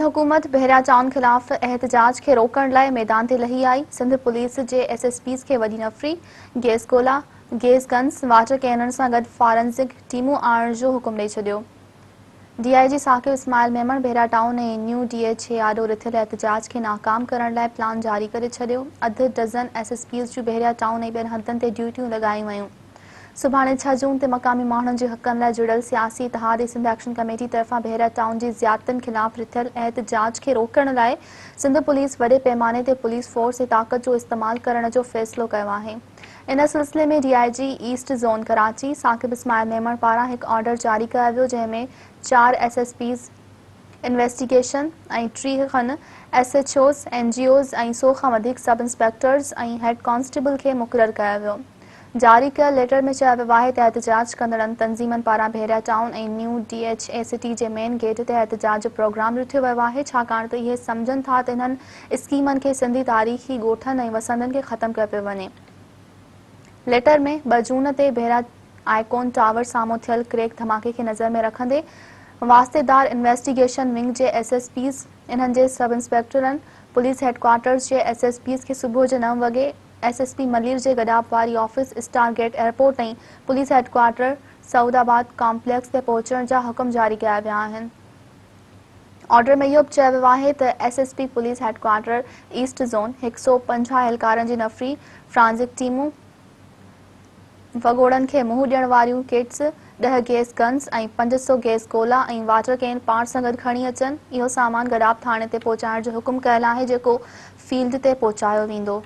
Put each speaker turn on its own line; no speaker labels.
حڪومت بحريا ٽائون خلاف احتجاج کي روڪڻ لاء ميدان تي لهي آئي، سنڌ پوليس جي ايس ايس پيز کي وڏي نفري، گيس گولا، گيس گنز، واٽر ڪينن سان گڏ فارنزڪ ٽيمون آڻڻ جو حڪم ڏئي ڇڏيو. D I G Saqib Ismail Memon Bahria town ۽ new D H A آڏو رٿيل احتجاج کي ناڪام ڪرڻ لاء پلان جاري ڪري ڇڏيو، اڌ ڊزن ايس ايس پيز جون بحريا ٽائون ۽ ٻين هنڌن تي ڊيوٽيون لڳايون ويون. سڀاڻي ڇهه جون تي مقامي ماڻهن جي حقن لاء جڙيل سياسي اتحاد ۽ سنڌ ايڪشن ڪميٽي طرفان بحريا ٽائون جي زيادتين خلاف رٿيل احتجاج کي روڪڻ لاء سنڌ پوليس وڏي پئماني تي پوليس فورس ۽ طاقت جو استعمال ڪرڻ جو فيصلو ڪيو آهي. ان سلسلي ۾ D I G east zone Karachi Saqib Ismail Memon پاران هڪ آرڊر جاري ڪيو ويو جنهن ۾ چار ايس ايس پيز، انويسٽيگيشن ۽ 30 کن S H Os, N G Os ۽ 100 کان وڌيڪ سب انسپيڪٽرز ۽ هيڊ ڪانسٽيبل کي مقرر ڪيو ويو. جاري ڪيل ليٽر ۾ چيو ويو آهي ته احتجاج ڪندڙن تنظيمن پاران Bahria town ۽ new D H A city جي مين گيٽ تي احتجاج جو پروگرام رٿيو ويو آهي ڇاڪاڻ ته اهي سمجهن ٿا ته انهن اسڪيمن کي سنڌي تاريخي ڳوٺن ۽ وسندين کي ختم ڪيو پيو وڃي. ليٽر ۾ 2 جون تي بحريا آئيڪون ٽاور سامهون ٿيل ڪريڪ ڌماڪي کي نظر ۾ رکندي واسطيدار انويسٽيگيشن ونگ جي ايس ايس پيز، انهن جي سب انسپيڪٽرن، پوليس هيڊڪوارٽرز جي ايس ايس پيز کي صبح جو نو وڳي ايس ايس پي ملير جي گڏاپ واري office, star gate airport ۽ police headquarter Saudabad complex تي پهچڻ جا حڪم جاري ڪيا ويا آهن. آرڊر ۾ اهو به چيو ويو آهي ته S S P police headquarter east zone هڪ سئو 50 اهلڪارن جي نفري، فرانزڪ ٽيمون، وڳوڙن کي منهن ڏيڻ واريون ڪٽس، ڏهه گيس گنز ۽ 500 گيس گولا ۽ واٽر ڪين پاڻ سان گڏ کڻي اچن. اهو سامان گڏاپ ٿاڻي تي پهچائڻ جو حڪم ڪيل آهي جيڪو فيلڊ تي پهچايو ويندو.